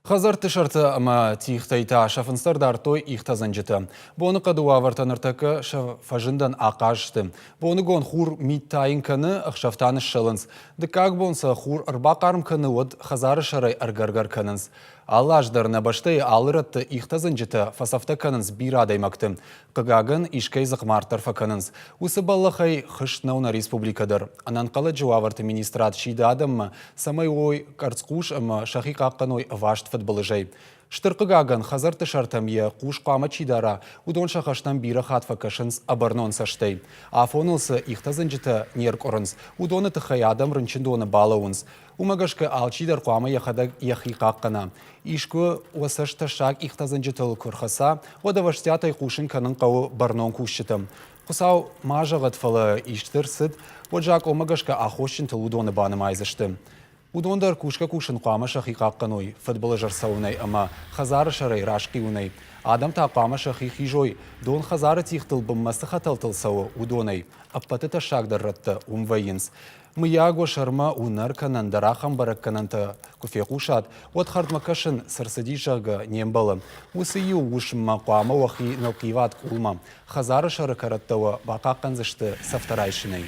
Хӕдзӕртты сӕрты ӕмӕ тигътӕй та сӕ фындзтӕ дардтой ихтӕдзӕнджытӕ. Боныхъӕды уавӕртӕ ныртӕккӕ сӕ фӕзындӕн ахъаз сты. Боныгон хур мит тайын кӕны, ӕхсӕв та ныссӕлынц. Дыккаг бон сӕ хур ӕрбахъарм кӕны, уӕд хӕдзары сӕрӕй ӕргӕргӕр кӕнынц. Алы аз дӕр нӕ бӕстӕйы алы рӕтты ихтӕдзӕнджытӕ фӕцӕфтӕ кӕнынц бирӕ адӕймӕгты. Хъыгагӕн, искӕй дзыхъмард дӕр фӕкӕнынц. Уыцы бӕллӕхӕй хызт нӕу нӕ республикӕ дӕр. Ӕнӕнхъӕлӕджы уавӕрты министрад сиды адӕммӕ, цӕмӕй уой къӕрцхъус ӕмӕ сӕхи хъахъхъӕной ӕваст фыдбылызӕй. Стыр хъыгагӕн, хӕдзӕртты сӕртӕм йӕ хъус хъуамӕ чи дара, уыдон сӕ хӕстӕм бирӕ хатт фӕкӕсынц ӕбӕрнон цӕстӕй. Афоныл цы ихтӕдзӕнджытӕ не ркъуырынц, уыдоны тыххӕй адӕм рынчындоны балӕууынц. Уымӕ гӕсгӕ алчидӕр хъуамӕ йӕхӕдӕг йӕхи хъахъхъӕна. Искуы уӕ цӕст тӕссаг ихтӕдзӕнджытыл куы рхӕца, уӕд ӕвӕстиатӕй хъусын кӕнын хъӕуы бӕрнон кусджытӕм. Хуыцау ма зӕгъӕд, фӕлӕ исты рцыд, уӕд закъонмӕ гӕсгӕ аххосджынтыл уыдоны банымайдзысты. Уыдон дӕр кусгӕ-кусын хъуамӕ сӕхи хъахъхъӕной фыдбылыз ӕрцӕуынӕй ӕмӕ хӕдзары сӕрӕй расхъиуынӕй. Адӕм та хъуамӕ сӕхи хизой, дон хӕдзары тигътыл бынмӕ цы хӕтӕлтыл цӕуы, уыдонӕй. Ӕппӕты тӕссагдӕр рӕттӕ уым вӕййынц. Мыййаг уӕ сӕрмӕ уынӕр кӕнӕ ӕндӕр ахӕм бӕрӕггӕнӕнтӕ куы фехъусат, уӕд хӕрдмӕ кӕсын, цы рцыдис, зӕгъгӕ, не мбӕлы. Уыцы иу уысммӕ хъуамӕ уӕхи нылхъиват къулмӕ. Хӕдзары сӕры кӕрӕттӕ уӕ бахъахъхъӕндзысты цӕфтӕ райсынӕй.